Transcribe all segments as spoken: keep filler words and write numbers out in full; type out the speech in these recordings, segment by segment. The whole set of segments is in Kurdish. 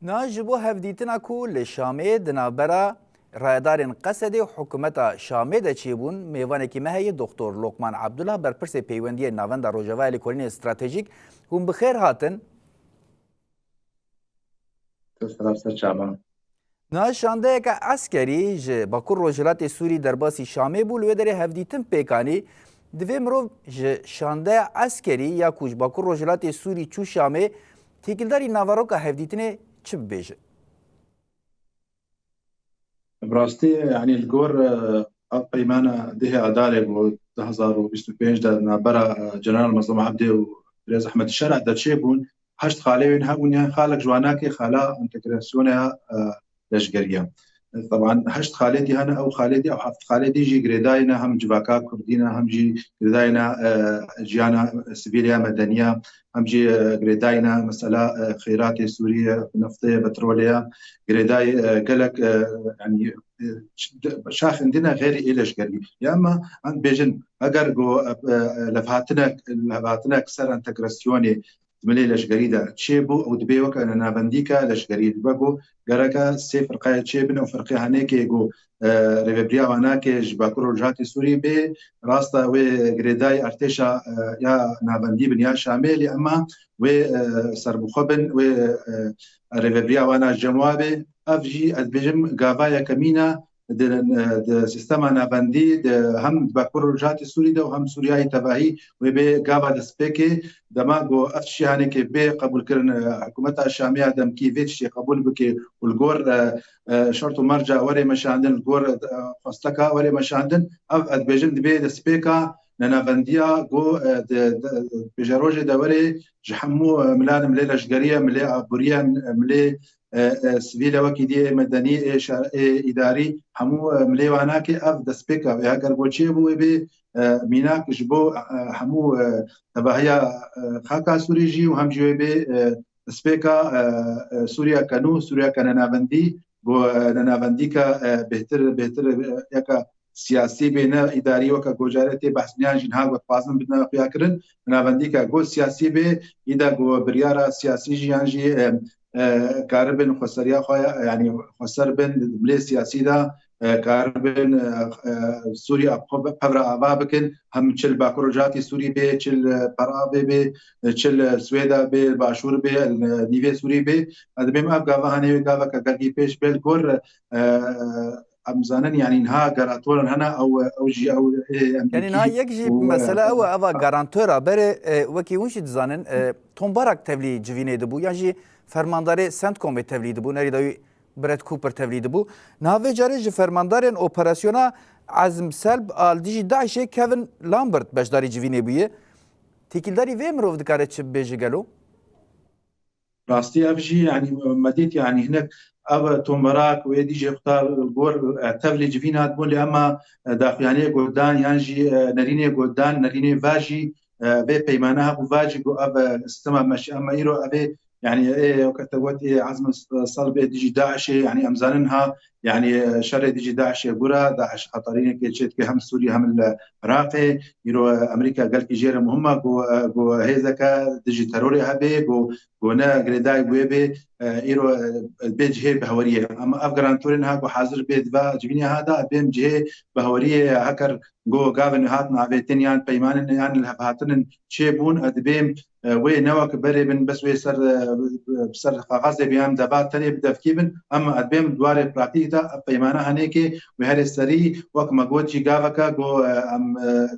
Na ji bo hevdîtina ku li Şamê di navbera rayedarên Qesedê û hikûmeta Şamê de çêbûn, mêvanekî me heye, Doktor Lokman Abdullah, berpirsê peywendiyê navenda Rojavayê li Kolînê Stratejîk. Hûn bi xêr hatin. Te silav ser çavan. Niha şandeyeke eskerî ji Bakur Rojhilatê Sûrî derbasî Şamê bû, li wê derê hevdîtin pêk anî. Divê mirov ji şandeya eskerî ya ku ji Bakur Rojhilatê Sûrî çû Şamê, têkildarî naveroka hevdîtinê çi bibêje? Bi rastî, yanî li gor, e, ev peymana dehê Adarê bû du hezar û bîst û pênc de navbera, e, General Mezlûm Ebdê û Birêz Ehmed Şera de çêbûn, heşt xalê wên hebûn, yan xalek ji wanakê xala entegrasyona, e, leşgeriya. Teban heşt xalê dî hene, ew xalê dî, ew heft xalê dî jî girêdayî ne, hem civaka kurdî ne, hem jî girêdayî ne, e, jiyana sivîl ya medeniya, hem jî, e, girêdayî ne mesela, e, xeyratê Sûriye, neftê, petrolê ya, girêdayî, e, gelek, e, yanî, e, ş-, de-, şaxên dî ne xeyrî ê leşgerî. Ya ema em bêjin, eger go, e, e, levhatinek, levhatinek ser entegrasyonê di milê leşgerî de çêbû, ew dibê weke nenavendîke leşgerî dibe ku gereke sê firqeyê çêbin, ew firqê henêkê ku, e, rêvebiriya Wanakê ji Bakur û Rojhatê Sûrî bê, rast e wê girêdayî artêşa, e, ya navendî bin ya Şamê, lê ema wê, e, serbixwe bin, wê, e, rêvebiriya wana ji cem wa bê. Ev jî, ez dibêjim, gava yekemîn e di, di sîstema navendî, di hem di Bakur û Rojhatê Sûrî de û hem Sûriyayê tevahî wê bê gava destpêkê. Dema ku ev tiştê hanekê bê qebûlkirin, e, hikûmeta Şamê ya demkî vê tiştê qebûl bike û li gor, e, e, şert û merca were meşandin, li gor, e, xwesteka were meşandin, ev, ez dibêjim, dibê destpêka nenavendiya ku, e, di, di, pêşerojê de were ji hemû, e, milan, milê leşgeriye, milê aboriye, milê, e, e, sivîl e, wekî dî ê medenî, ê şer-, ê îdarî, hemû, e, milê wanakê ev destpêka wê. Heger bo çê bû wê bê, e, mînak ji bo, e, hemû, e, tevahiya, e, xaka Sûrî jî û hem jî wê bê, e, destpêka, e, e, Sûriyeke nû, Sûriyeke nenavendî, bo, e, nenavendîka, e, bêhtir, bêhtir, e, yeka siyasî bê, ne îdarî, weke ku carê tê behs, yan jî niha ku dixwazin bidine xuyakirin, navendîka ku siyasî bê, îda ku biryara siyasî jî yan jî, e, e, karibin xweseriya xwe, yanî xweser bin, milê siyasî de, e, karibin, e, e, Sûriya xwe pevra ava bikin, hem çi li Bakur û Rojhatê Sûrî bê, çi li Perabê bê, e, çi li Swêda bê, Başûr bê, li Nîvê Sûrî bê. Ez dibêm ev gava hanê wê gaveke gelkî pêş bê li gor, e, em zanin, yanî niha garantoran hene, ew, ew jî ew, ê, em Yanî niha yek jî û, e, mesele ew e, eva garantora berê, e, wekî hûn jî dizanin, e, Tom Barak tevlî civînê dibû, yan jî fermandarê CENTCOMê tevlî dibû, nerî dawî Brett Cooper tevlî dibû. Niha vê carê ji fermandarên operasyona Ezm Selb a li dijî DAIŞê Kevin Lambert beşdarî civînê bûye. Têkildarî vê mirov dikare çi bibêje gelo? Rastî ev jî, yanî, me dît, yanî, hinek ev Tom Barak wê dijî xwe ta gor, e, tevlî civîn hatibûn, lê ema, e, daxuyaniyê godan yan jî, e, nerînê godan, nerînê va jî, e, vê peymane hebû, va jî got ev, e, sistema meşî, ema îro ev ê, yanî, ê, weke te got, ê, Ezm Selb ê dijî DAIŞê, yanî, em zanin ha, yanî, e, şerê dijî DAIŞê gura, DAIŞ xeterînekê çê dike hem Sûriyê hem li Iraqê. Îro, e, Amerîka gelkî jê re muhim e, ku, e, ku hêzeke dijî terorê hebe, ku ku ne girêdayî wê bê, e, îro, e, bê cihê behweriyê. Ama ev garantorê niha ku hazir bê di va civînê ha de, em bêm cihê behweriyê, heker ku gavên hatin avêtin yan peymanên yan lihevhatinin çêbûn, e, dibêm, e, wê ne wek berê bin bes wê ser, e, bi ser kaxazê bê yan deva tenê bi devkî bin, em, e, dibêm di warê pratîk de ev peymana henêkê wê herê serî wek me got jî gaveke ku, e, em, e,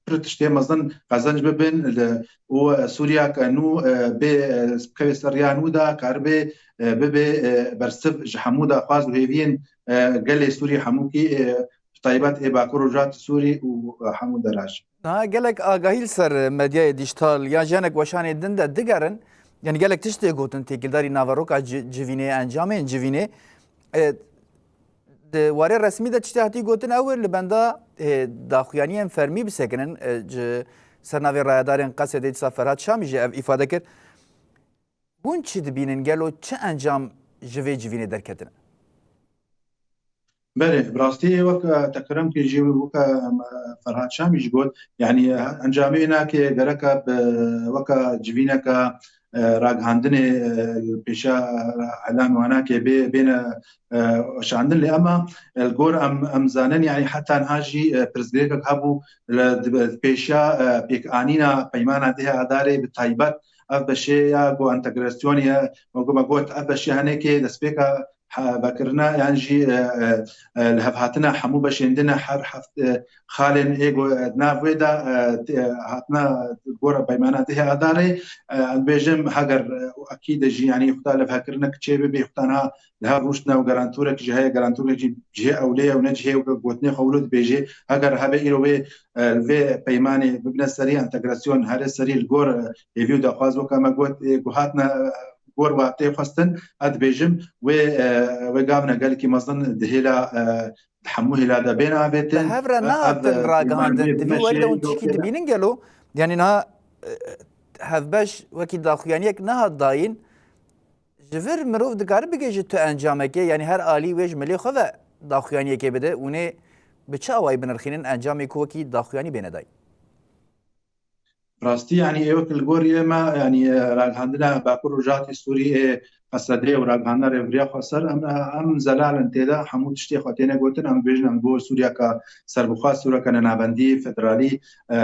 pir tiştê mezin qezenc bibin li, û Sûriyeke nû, e, bê, e, bikeve ser riya nû de, karibê, e, bibê, e, bersiv ji hemû daxwaz û hêviyên, e, gelê Sûrî hemûkî, e, bi taybet ê Bakur û Rojhilatê Sûrî û, e, hemû dera jî. Niha gelek agahî li ser medyayê dîjîtal yan jî hinek weşanê din de digerin, yanî gelek tişt tê gotin, têkildarî naveroka ci-, civînê, encamên civînê. E, Di warê resmî de tiştê hatî gotin ew e, li benda, e, daxuyaniyên fermî bisekinin, e, ji ser navê rayedarên Qesedê dîsa Ferhat Şamî jî ev îfade kir. Hûn çi dibînin? Gelo çi encam ji vê civînê derketine? Belê, bi rastî wek, e, te kerem kir jî wek, e, Ferhat Şamî jî got, yanî, e, encamê nake gereke bi weke civîneke, e, ragihandinê, e, pêşa, e, Elan Wanakê bê, bêne, e, şandin. Lê ema, e, li gor em, em zanin, yanî heta niha jî, e, pirsgirêkek hebû li, di, pêşiya, e, pêkanîna peymana dehê Adarê bi taybet ev beşê ya ku entegrasyonê ye, wek me got, ev beşê henekê destpêka he-, vekirina yan jî, e, e, e, li hevhatina hemû beşên din e, her heft, e, xalên ê ku, e, di nav wê de, e, tê-, hatina gora peymana dehê Adarê, e, em dibêjim heger, e, û ekîd e jî, yanî xuda levhekirineke çê bibe, xuda niha li hev rûştine û garantûrek jî heye, garantûrek jî cihê ewlê ye û ne cihê gotinê xwe wilo dibêje. Heger hebe îro wê, e, li vê peymanê bibine serî, entegrasyon here serî li gor, e, hêvî û daxwaz weke me got, e, ku hatine, e, gor wa tê xwestin, ez dibêjim wê, e, wê gavine gelekî mezin di hêla, e, di hemû hêla de bên avêtin. Bi hev re nehatin ragihandin. Di vî werî de hûn tişkî dibînin gelo? Yanî niha, e, hevbeş wekî daxuyaniyek nehat dayîn. Ji vir mirov dikare bigihîje tu encamekê, yanî her alî wê ji milê xwe ve daxuyaniyekê bide. Hûn ê bi çi awayî binirxînin encamê ku wekî daxuyanî bêne dayîn? Rastî, yanî, ê wek li gorî me, yanî, e, ragihandina Bakur Rojhatê Sûrî ê Qesedê û ragihandina Rêvebiriya Xweser, em, em zelal in tê de, hemû tiştê xwe têne gotin, em bêjin, em bo Sûriyeka serbixwe, Sûriyeka nenavendî, federalî, e, e,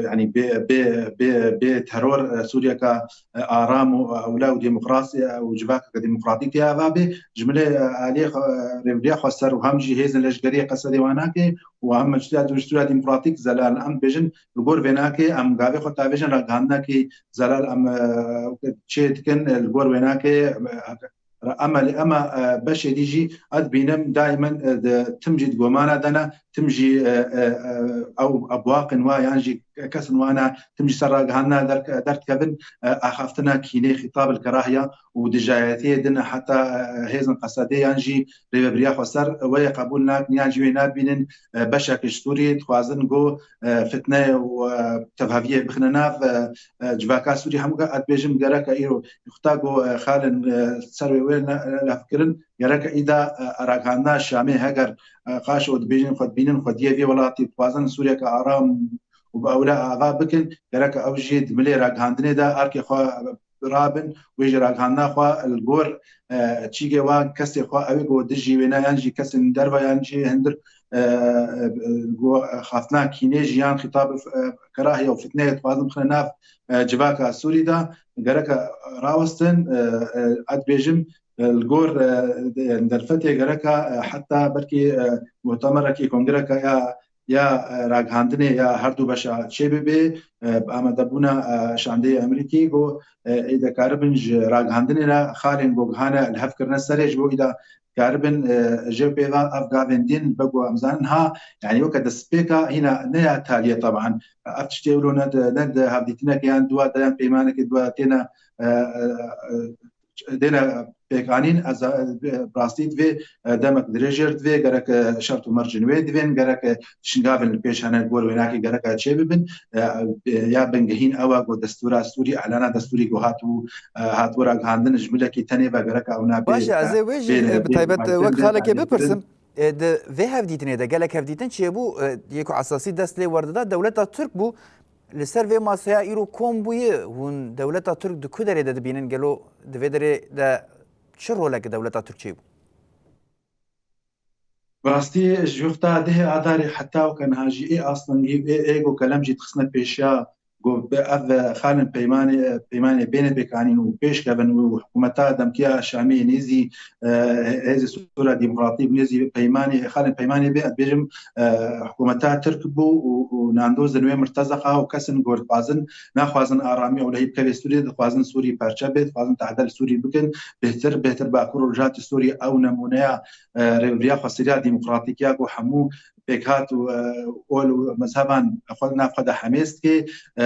yanî bê, bê, bê, bê teror, e, Sûriyeka, e, aram û ewle û demokrasî, e, û civakeke demokratîk tê ava bê. Ji milê, e, aliyê xwe, e, Rêvebiriya Xweser û hem jî hêzên leşkeriyê Qesedê Wanakê û hem Meclisiya Sûriya Demokratîk zelal in. Em dibêjin, li gor vênakê em gavê xwe tavêjin ragihandinekî zelal em, e, çê dikin, e, li gor wênakê, e, ema, ema, e, beşê dî jî ez dibînim daîmen, e, di, tim jî di gomana de ne, tim jî, e, e, e, ew ebwaqên wa yan jî kesin wana tim jî ser ragihandina derk-, derdikevin, e, axaftina kînê, xîtab li kerahiya û dijayetiyê din heta, e, hêzin Qesedê yan jî Rêvebiriya Xweser wê qebûl nakin yan jî wê nabînin, e, beşek ji Sûriyê dixwazin ku, e, fitne û, e, tevheviyê bixine nav, e, e, civaka Sûrî hemû ge-, ez dibêjim gereke îro xuta ku, e, xalin, e, ser wê wê ne, e, lehvkirin, gereke îda, e, ragihandina Şamê heger, e, qaşo dibêjin xwe dibînin xwediyê vê welatî dixwazin Sûriyeke aram û bi ewle ava bikin, gereke ew jî di milê ragihandinê de erkê xwe rabin, wê jî ragihandina xwe li gor, e, çîgê wan kesê xwe ew ê ku dijî wêne yan jî kesên derve yan jî hindir, e, e, ku xaftina kînê jî yan xîtab, e, kerahiye û fitneyê dixwazin bixine nav, e, civaka Sûrî de gereke rawestin, e, e, ez dibêjim, e, li gor, e, de-, derfetê gereke, e, heta belkî, e, mutemerekî kongreke ya ya, e, ragihandinê ya her du beşa çêbibe, e, bi amadebûna, e, şandeyê Amerîkî ku, e, ê dikaribin ji ragihandinê re xalên ku gihane li hev kirine serê ji bo îda dikaribin, e, jê pêva ev gavên din be ku em zanin ha, yanî weke destpêka hîna ne ya talî ye teban. Ev tiştê wilo ne di, ne di hevdîtinekê yan dua de yan peymanekê dua têne, e, e, e, dêne pêkanîn, ez, e, bi rastî divê, e, demek dirêj jê re divê, gerek, e, şert û mercên wê divên, gerek, e, şingavên li pêş hene gor wênakê gerek, e, çê bibin. E, e, ya bingehîn ew e ku destûra Sûrî, elana destûrî ku hat û, e, hat wira gihandin ji milekî tenê ve gerek ew nabê. Baş e, ez ê wê jî, bêne, e, bi bê taybet, e, wek xalekê bipirsim. E, di vê hevdîtinê de gelek hevdîtin çêbû, e, yê ku esasî dest lê werdida dewleta Tirk bû. Li ser vê maseya îro kom bûye, hûn dewleta Tirk di ku derê de dibînin? Gelo di vê derê de çi rolek dewleta Tirk çêbû? Bi rastî ji wexta dehê Adarê heta weke niha jî ê astengî, ê, ê ku kelem jî dixistine pêşiya, ku bi ev, e, xalên peymanê, e, peymanê bêne pêkanîn û pêş kevin û hikûmeta demkî ya Şamê nêzî, e, hêzê Sûriya Demokratîk nêzî peymanê, xalên peymanê bê, ez dibêjim, e, hikûmeta Tirk bû û, û nandozên wê mirtezeqa û kesin ku dixwazin, naxwazin aramî û lehî bikeve Sûriyê, dixwazin Sûrî parçe bê, dixwazin tehde li Sûrî bikin, bêhtir, bêhtir Bakur û Rojhatê Sûrî ew nemûneya, e, rêvebiriya xweseriya demokratîk ya ku hemû pêkhat û, e, ol û mezheban xwe nav xwe de hemêz dike, e,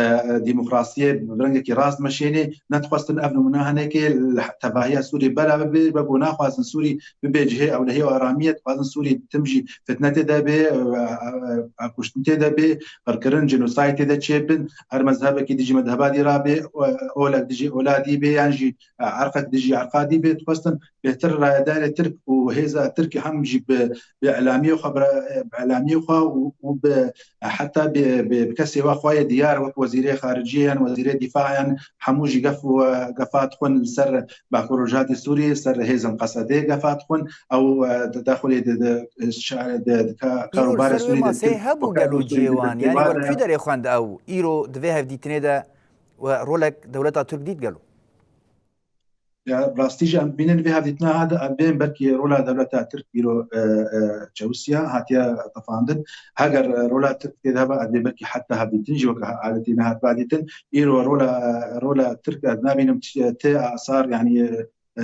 demokrasiyê bi rengekî rast meşênê, nedixwestin ev nimûne henekê li tevahiya Sûrî bela bibe, wek ku naxwazin Sûrî bibe cihê ewlehiyê û aramiyê, dixwazin Sûrî tim jî fitne tê de bê, e, e, e, kuştin tê de bê, qirkirin, cînosayîd tê de çêbin, her mezhebekî dijî mezheba dî rabê, e, olek dijî ola dî bê, yan jî, e, erqek dijî erqa dî bê, dixwestin bêhtir rayedarê Tirk û hêza Tirk hem jî bi, bi elamiyê xwe bira-, bi îtîhamiyê xwe û, û bi heta bi, bi, bi kesê we xwe yê diyar wek wezîrê xariciyê yan wezîrê dîfa yan hemû jî gef û gefa dixwin li ser Bakur Rojhatê Sûriyê, ser hêzên Qesedê gefa dixwin. Ew, e, di daxilê di, di, şa-, di, di ka-, Îro li karobarê ser wê Sûrî de maseyê hebû gelo cihê wan? Yanî we li kû derê xwend ew? Îro di vê hevdîtinê de we rolek dewleta Tirk dît gelo? Ya, rastî jî em dibînin vê hevdîtina ha de, em bên belkî rola dewleta Tirk îro, e, e, çewisiya hatiye tefandin. Heger, e, rola Tirk tê de heba, em bên belkî heta hevdîtin jî weke adetî nehat badîtin. Îro rola, e, rola Tirk ez nabînim ti, ti asar, yanî, e,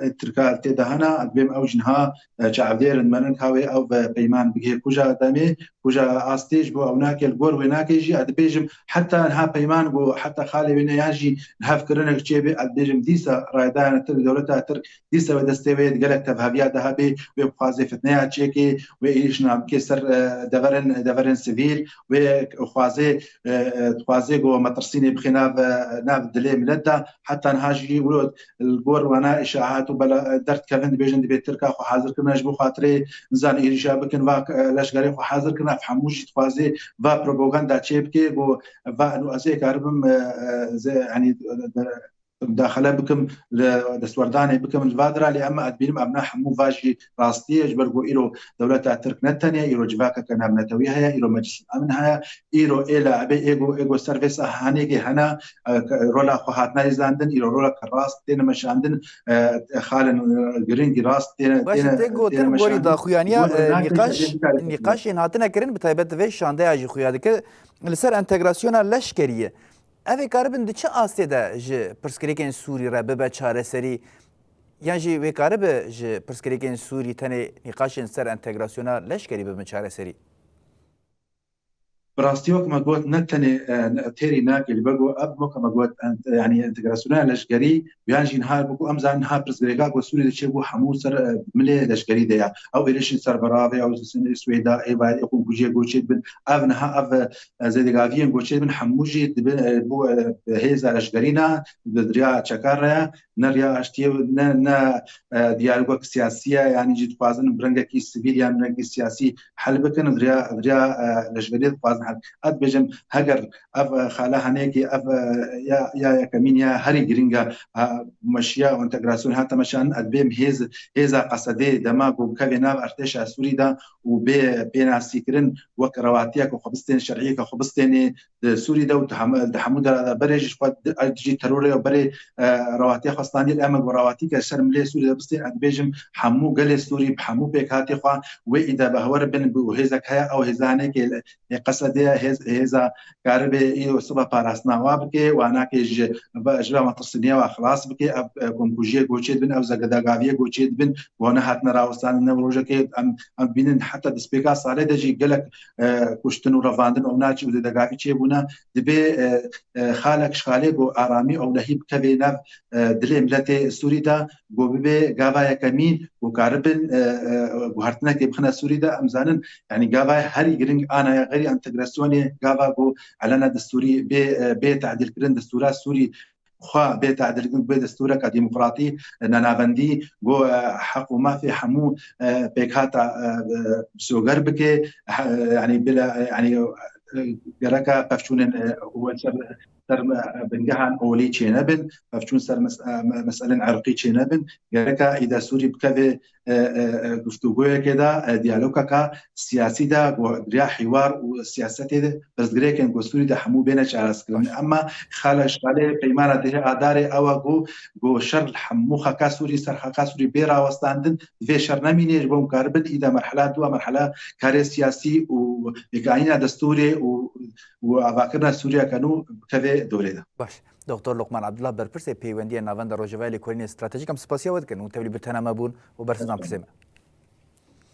e, Tirka tê de hene, ez dibêm ew jî niha, e, çavdêr in, menin ka wê ew ve peyman bigihê kuja demê, kuja astê ji bo ew nake, li gor wê nake jî, ez dibêjim, heta niha peyman ku heta xalê wê ne yan jî hevkirinek çêbe, ez dibêjim, dîsa raydayana Tirk, dewleta Tirk, dîsa wê destê wê di gelek tevheviya de hebe, wê bixwaze fitneya çêke, wê êrîşna bike ser, e, deverên, deverên sivîl, wê xwaze, e, e, dixwaze ku metirsînê bixe nav, e, nav dilê milet de, heta niha jî wilo li gor wana îşahat û bela, e, derdikevin, dibêjin, dibê Tirka xwe hazir kirine ji bo xatirê, nizan êrîşa bikin, va, e, leşkerê xwe hazir kirine, ev hemû jî dixwaze va propaganda çê bike, ku va, eno ez ê karibim, e, e, ze-, yanî, e, e, mudaxele bikim, li destwerdanê bikim li va dira, lê em ez dibînim, em ne hemû va jî rastî ye, ji ber ku îro dewleta Tirk ne tenê, îro civakeke navnetewî heye, îro Meclis Emn heye, îro ê laibê ê ku, ê ku ser vê sahanêkê hene, e, ke-, rola xwe hatine lîzandin, îro roleke rast têne meşandin, e, xalên, e, giringî rast têne, Baş e, têne, tê têne gotin gorî meşandin. Daxuyaniya, Gorî e, nîqaş, nîqaşên hatine kirin, bi taybet vê şandeya jî xuya dike, li ser entegrasyona leşkerî ye. Ev ê karibin di çi astê de ji pirsgirêkên Sûrî re bibe çareserî? Yan jî wê karibe ji pirsgirêkên Sûrî tenê nîqaşên ser entegrasyona leşkerî bibin çareserî? Bi rastî wek me got, ne tenê, e, têrî nake, li ber ku ev wek me got, ent-, yanî entegrasyona leşkerî, yan jî niha wek em zanin niha pirsgirêka ku Sûrî de çêbû hemû ser, e, milê leşkerî de ya. Ew êrişên ser beravê, ew Swêda, ê bayê, ê komkujiyê goçê dibin. Ev niha ev, e, zêdegaviyên goçê dibin, hemû jî dibin, e, bo, e, hêza leşkerî ne, bi riya çekar re ye, ne riya aştiyê, ne, ne, e, diyalogek siyasî ye, yanî jî dixwazin bi rengekî sivîl yan rengekî siyasî hel bikin, riya, riya, e, leşkerî dixwazin hel. Ez dibêjim, heger ev, e, xala henêkê, ev, e, ya, ya yekemîn ya herî giring e, e, meşiya û entegrasyonê hate meşandin, ez dibêm hêz, hêza Qesedê dema ku bikevê nav artêşa Sûrî de û bê pênasîkirin wek rewatiyeke xwebistên şerîyeke xwebistênê di Sûrî de û di hem-, di hemû de berê jî xwe di, jî terorê û berê, e, rewatiya xwe standî, em ê ku rewatî ke ser milê Sûrî de bistên, ez dibêjim hemû gelê Sûrî bi hemû pêkhatê xwe wê îde behwer bin û hêzek heye, ew hêzanê ke ê Qesedê hêz, hêza karibê î û sibe parastina wa bike, wanakê ji, ji ve metirsiniya wa xilas bike, ev, e, komkujiyê goçê dibin, ew zegedagaviyê goçê dibin, wana hatine rawestandin ne rojekê, em, em bînin heta destpêka salê de jî gelek, e, kuştin û revandin û naçî û zêdegavî çêbûne, dibê, e, e, xalek ji xalê ku aramî û lehî bikevê nav, e, dilê miletê Sûrî de, ku bibe gava yekemîn ku karibin, e, e, guhertinekê bixine Sûrî de, em zanin, yanî gava herî giring ana ya xerî entegrasyonê, gava ku elena destûrî bê, e, bê tadîlkirin, destûra Sûrî xwe bê tadîlkirin, bê destûreka demokratî, e, nenavendî, ku, e, heq û mafê hemû, e, pêkhata, e, e, soger bike, he, yanî bila, e, yanî, e, gereka pevçûnên, e, û ser ser me-, bingehan olî çênebin, pevçûn ser mes-, me-, meselên irqî çênebin. Gereka îde Sûrî bikeve, e, e, e, guftûgoyekê de, e, diyalogeka siyasî de, ku riya hîwar û siyasetê de pirsgirêkên ku Sûrî de hemû bêne çareskirin. Baş. Ema xala ji xalê peymana dehê Adarê ew e ku, ku şer li hemû xaka Sûrî, ser xaka Sûrî bê rawestandin, vê şer nemîne, ji bo em karibin îde merhela dû, merhela karê siyasî û pêkanîna destûrê û û avakirina Sûriyeke nû bikeve dorê de. Baş. Doktor Lokman Abdullah, berpirsê peywendiyên navenda Rojavayê Lêkolînê Stratejîk, em spasiya we dikin û tevlî bi tena me bûn û bersivan pirsê me.